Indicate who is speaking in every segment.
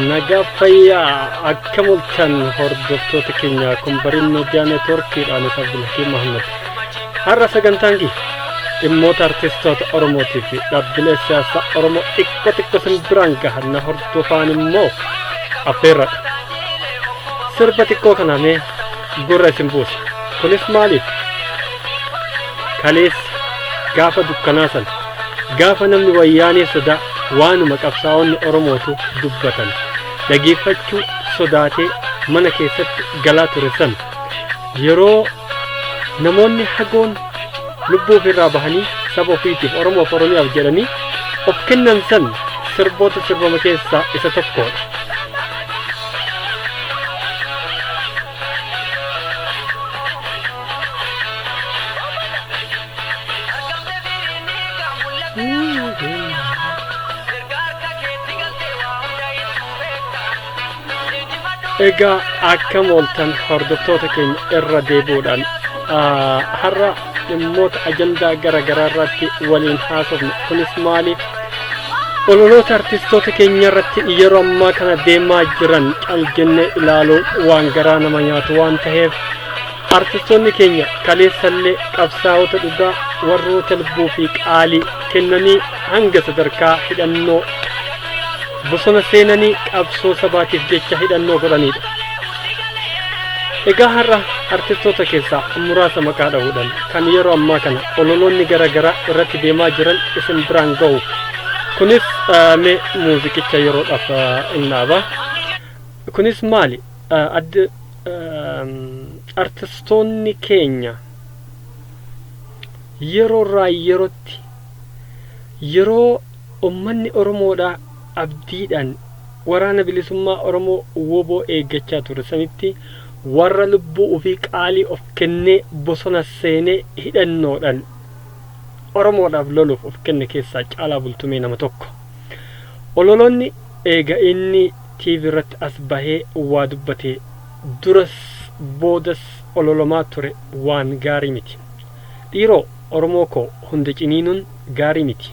Speaker 1: Nagaa fayyaa akka mul'atan hordoftoota keenya kun bariin miidiyaa neetwoorkiidhaan isa Abdulhakiim Mahammad. Har'a sagantaan kiyya dhimmoota artistoota Oromootii fi dhaabbilee siyaasaa Oromoo xiqqoo xiqqoo isin biraan gaha na hordofaan immoo affeerradha. Sirba xiqqoo kana mee gurra isin buusa. Kunis maaliif? Kaleessa gaafa dukkanaa sana gaafa namni wayyaanee sodaa waanuma qabsaa'onni Oromootu dubbatan dhageeffachuu sodaatee mana keessatti galaa ture sana yeroo namoonni hagoon lubbuu ofirraa bahanii saba ofiitiif Oromoof Oromiyaaf jedhanii of kennan san sirboota sirbama keessaa isa tokkodha. Egaa akkam ooltan hordoftoota keenya irra deebi'uudhaan har'a dhimmoota ajandaa gara garaa irratti waliin haasofne kunis maali ololoota artistoota keenya irratti yeroo ammaa kana deemaa jiran cal jennee ilaaluun waan garaa nama nyaatu waan ta'eef Artistoonni keenya kaleessallee qabsaa'ota dhugaa warroota lubbuu fi qaalii kennanii hanga sadarkaa hidhannoo bosona seenanii qabsoo sabaatiif jecha hidhannoo godhaniidha. Egaa har'a artistoota keessaa muraasa maqaa dhahuudhaan kan yeroo ammaa kana ololoonni gara garaa irratti deemaa jiran isin biraan gahuuf. Kunis mee muuziqicha yeroodhaaf hin dhaaba. Kunis maali? Adda artistoonni keenya yeroo irraa yerootti yeroo ummanni Oromoodhaa abdiidhaan waraana bilisummaa Oromoo woboo eeggachaa ture sanitti warra lubbuu ofii qaalii of kennee bosona seenee hidhannoodhaan Oromoodhaaf loluuf of kenne keessaa Caalaa Bultumee nama tokko. Ololoonni eega inni TV irratti as bahee waa dubbatee duras boodas ololamaa ture waan gaarii miti. Dhiiroo Oromoo koo hunda ciniinuun gaarii miti.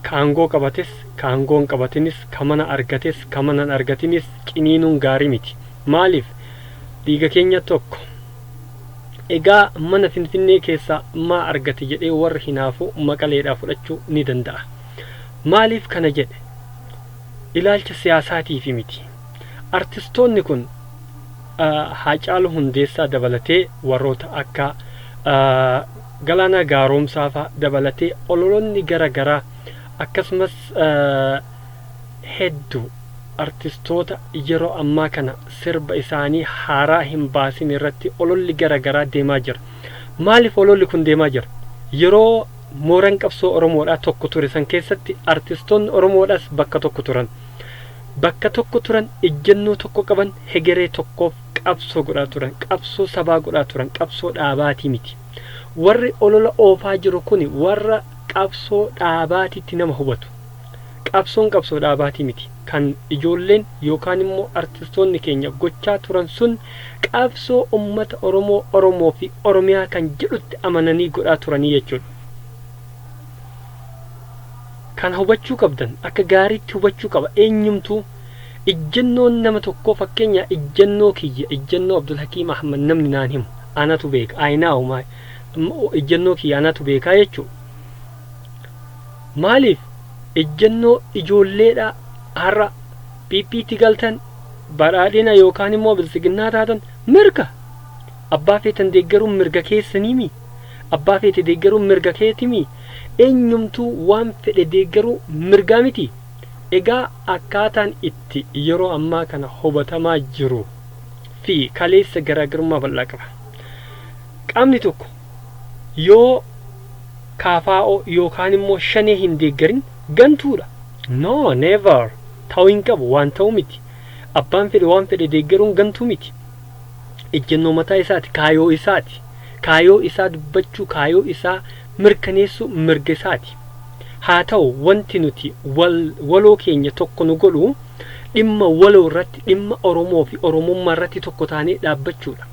Speaker 1: Ka aangoo qabates, ka aangoo hin qabatinis, ka mana argates, ka mana hin argatinis ciniinuun gaarii miti. Maaliif? Dhiiga keenya tokko. Egaa mana Finfinnee keessaa maa argate jedhee warri hinaafu Maqaleedhaa fudhachuu ni danda'a. Maaliif kana jedhe? Ilaalcha siyaasaatiifi miti. Artistoonni kun Haacaaluu Hundeessaa dabalatee warroota akka Galaanaa Gaaroomsaa faa dabalatee ololonni gara garaa akkasumas heddu artistoota yeroo ammaa kana sirba isaanii haaraa hin baasin irratti ololli gara garaa deemaa jira. Maaliif ololli kun deemaa jira? Yeroo mooran qabsoo Oromoodhaa tokko ture san keessatti artistoonni Oromoodhaas bakka tokko turan. Bakka tokko turan, ejjennoo tokko qaban, hegeree tokkoof qabsoo godhaa turan, qabsoo sabaa godhaa turan, qabsoo dhaabaatii miti. Warri olola oofaa jiru kuni warra qabsoo dhaabaatitti nama hubatu. Qabsoon qabsoo dhaabaatii miti. Kan ijoolleen yookaan immoo artistoonni keenya gochaa turan sun qabsoo ummata Oromoo, Oromoo fi Oromiyaa kan jedhutti amananii godhaa turanii jechuudha. Kana hubachuu qabdan akka gaariitti hubachuu qaba eenyumtuu ijjannoon nama tokkoo fakkeenyaa ijjannoo kiyya ijjannoo Abdulhakiim Ahmad namni naan himu anatu beeka I know my ijjannoo kiyya anatu beekaa jechuu maaliif ejjennoo ijoolleedha har'a PPtti galtan badhaadhina yookaan immoo biltsiginnaa taatan mirga abbaa feetan deeggaruun mirga keessaniimi abbaa feete deeggaruun mirga keetimi eenyumtuu waan fedhe deeggaruu mirgaa miti egaa akkaataan itti yeroo ammaa kana hubatamaa jiru fi kaleessa garaagarummaa bal'aa qaba qaamni tokko yoo KFO yookaan immoo Shanee hin deeggarin gantuudha. No, never! Ta'uu hin qabu, waan ta'u miti. Abbaan fedhe waan fedhe deeggaruun gantuu miti. Ejjennoo mataa isaati, kaayoo isaati. Kaayoo isaa dubbachuu, kaayoo isaa mirkaneessuu mirga isaati. Haa ta'u wanti nuti wal waloo keenya tokko nu godhu dhimma waloo irratti, dhimma Oromoo fi Oromummaa irratti tokko taanee dhaabbachuudha.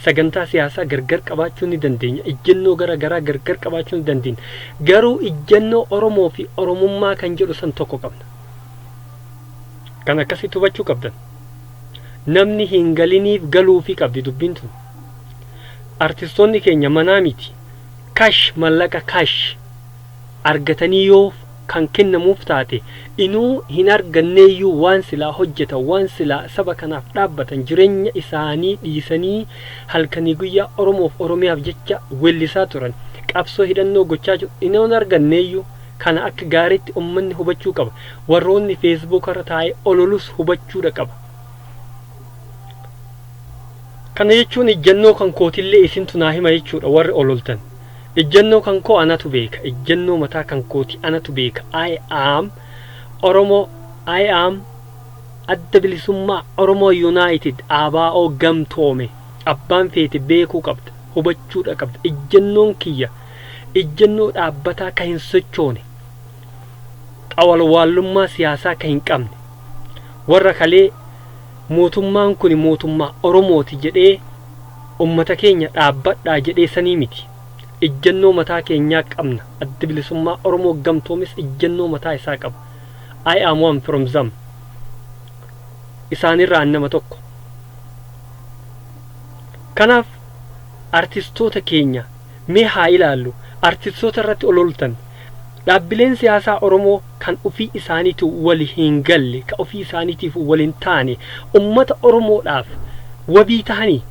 Speaker 1: Sagantaa siyaasaa gargar qabaachuu ni dandeenya, ijjennoo gara garaa gargar qabaachuu ni dandeenya, garuu ijjennoo Oromoo fi Oromummaa kan jedhu san tokko qabna. Kan akkasitti hubachuu qabdan, namni hin galiniif galuufii qabdi dubbiin tun. Artistoonni keenya manaa miti, cash, mallaqa cash argatanii yoo kan kennamuuf taate inuu hin arganneeyyuu, waan silaa hojjetan, waan silaa saba kanaaf dhaabbatan, jireenya isaanii dhiisanii halkanii guyyaa Oromoof Oromiyaaf jecha weellisaa turan, qabsoo hidhannoo gochaa jiru, inuu hin arganneeyyuu. Kana akka gaariitti ummanni hubachuu qaba. Warroonni Facebook irra taa'ee ololus hubachuudha qaba. Kana jechuun ijjannoo kan kootillee isintu naa hima jechuudha. Warri ololtan, ijjannoo kan koo anatu beeka, ijjannoo mataa kan kooti anatu beeka. I am Oromoo, I am Adda Bilisummaa Oromoo United, ABO gamtoome. Abbaan feete beekuu qabda, hubachuudha qabda. Ijjannoon kiyya ijjannoo dhaabbataa ka hin sochoone, xawalwaallummaa siyaasaa ka hin qabne, warra kalee mootummaan kun mootummaa Oromooti jedhee ummata keenya dhaabbadhaa jedhee sanii miti. Ijjannoo mataa keenyaa qabna. Adda Bilisummaa Oromoo gamtoomes ijjannoo mataa isaa qaba. I am one from them. Isaanirraa nama tokko. Kanaaf artistoota keenya mee haa ilaallu. Artistoota irratti ololtan, dhaabbileen siyaasaa Oromoo kan ofii isaaniitu wal hin galle, ka ofii isaaniitiif wal hin taane, ummata Oromoodhaaf wabii tahanii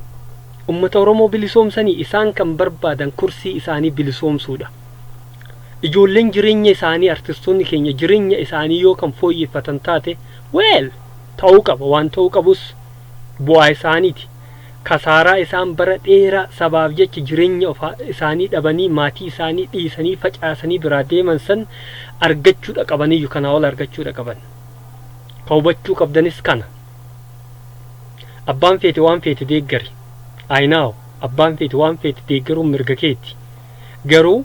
Speaker 1: ummata Oromoo bilisoomsanii? Isaan kan barbaadan kursii isaanii bilisoomsuudha. Ijoolleen jireenya isaanii, artistoonni keenya jireenya isaanii yoo kan fooyyeffatan taate, well, ta'uu qaba. Waan ta'uu qabus bu'aa isaaniiti. Kasaaraa isaan bara dheeraa sabaaf jecha jireenya isaanii dhabanii, maatii isaanii dhiisanii, facaasanii biraa deeman san argachuudha qabaniyyuu, kanaa ol argachuudha qaban. Ka hubachuu qabdanis kana. Abbaan feete waan feete deeggari. Ayinaaw, abbaan feete waan feete deeggaruun mirga keeti. Garuu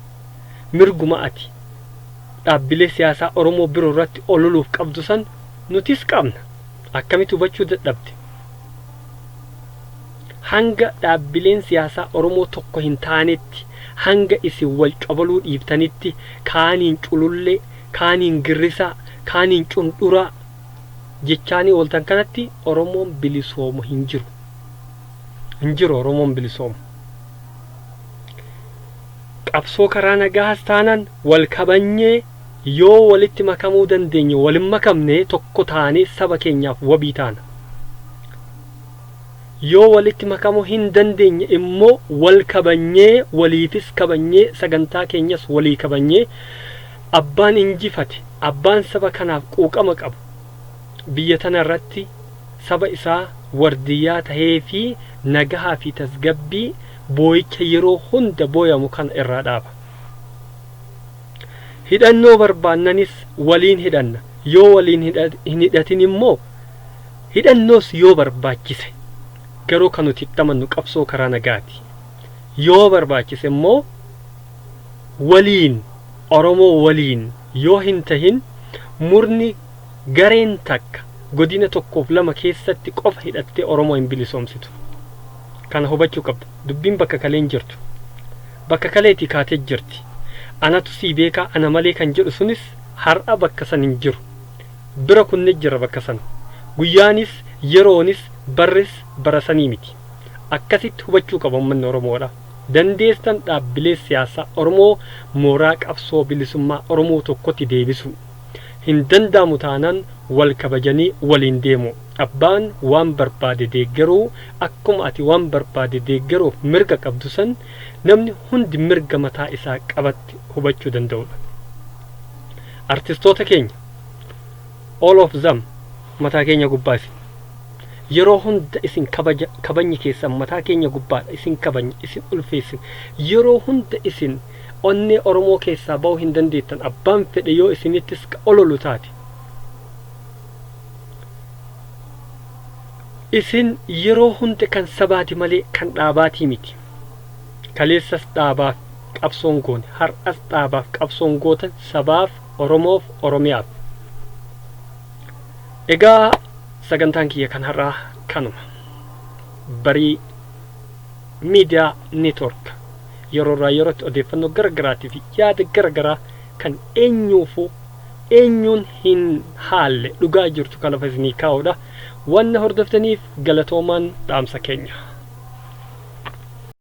Speaker 1: mirguma ati dhaabbilee siyaasaa Oromoo biroo irratti ololuuf qabdu san nutis qabna. Akkamitti hubachuu dadhabde? Hanga dhaabbileen siyaasaa Oromoo tokko hin taanetti, hanga isin wal cobaluu dhiiftanitti, kaaniin culullee, kaaniin girrisaa, kaaniin cundhuraa jechaanii ooltan kanatti, Oromoon bilisoomu hin jiru. Hin jiru Oromoon bilisoomu. Qabsoo karaa nagaas taanaan wal kabanyee yoo walitti makamuu dandeenye, walin makamne, tokko taanee saba keenyaaf wabii taana. Yoo walitti makamuu hin dandeenye immoo wal kabanyee, waliifis kabanyee, sagantaa keenyas walii kabanyee, abbaan injifate, abbaan saba kanaaf quuqama qabu, biyya tana irratti saba isaa wardiyyaa tahee fi nagahaa fi tasgabbii boo'icha yeroo hunda booyamu kana irraa dhaaba. Hidhannoo barbaannanis waliin hidhanna. Yoo waliin hin hidhatin immoo hidhannoos yoo barbaachise, garuu kan nuti itti amannu qabsoo karaa nagaati. Yoo barbaachise immoo waliin, Oromoo waliin yoo hin tahin, murni gareen takka godina tokkoof lama keessatti qofa hidhattee Oromoo hin bilisoomsitu. Kana hubachuu qabda. Dubbiin bakka kaleen jirtu. Bakka kaleetii kaatee jirti. Anatu sii beekaa, ana malee kan jedhu sunis har'a bakka san hin jiru. Bira kunne jira bakka sana. Guyyaanis, yeroonis, barris bara sanii miti. Akkasitti hubachuu qaba uummanni Oromoodha. Dandeessan dhaabbilee siyaasaa Oromoo mooraa qabsoo bilisummaa Oromoo tokkotti deebisu. Hin danda'amu taanaan wal kabajanii waliin deemu. Abbaan waan barbaade deeggaruu, akkuma ati waan barbaade deeggaruuf mirga qabdu san, namni hundi mirga mataa isaa qabatti hubachuu danda'udha. Artistoota keenya, all of them, mataa keenya gubbaa isin. Yeroo hunda isin kabaja, kabajni keessan mataa keenya gubbaadha. Isin kabajna, isin ulfeessin. Yeroo hunda isin onnee Oromoo keessaa ba'uu hin dandeettan, abbaan fedhe yoo isinittis ololu taate. Isin yeroo hunda kan sabaati malee kan dhaabaatii miti. Kaleessas dhaabaaf qabsoon goone, har'as dhaabaaf qabsoon gootan, sabaaf, Oromoof, Oromiyaaf. Egaa sagantaan kiyya kan har'aa kanuma. Barii Miidiyaa Network yeroo irraa yerootti odeeffannoo gara garaatii fi yaada gara garaa kan eenyuufuu eenyuun hin haalle dhugaa jirtu kan lafa isinii kaa'udha. Wanna hordoftaniif galatoomaan dhaamsa keenya.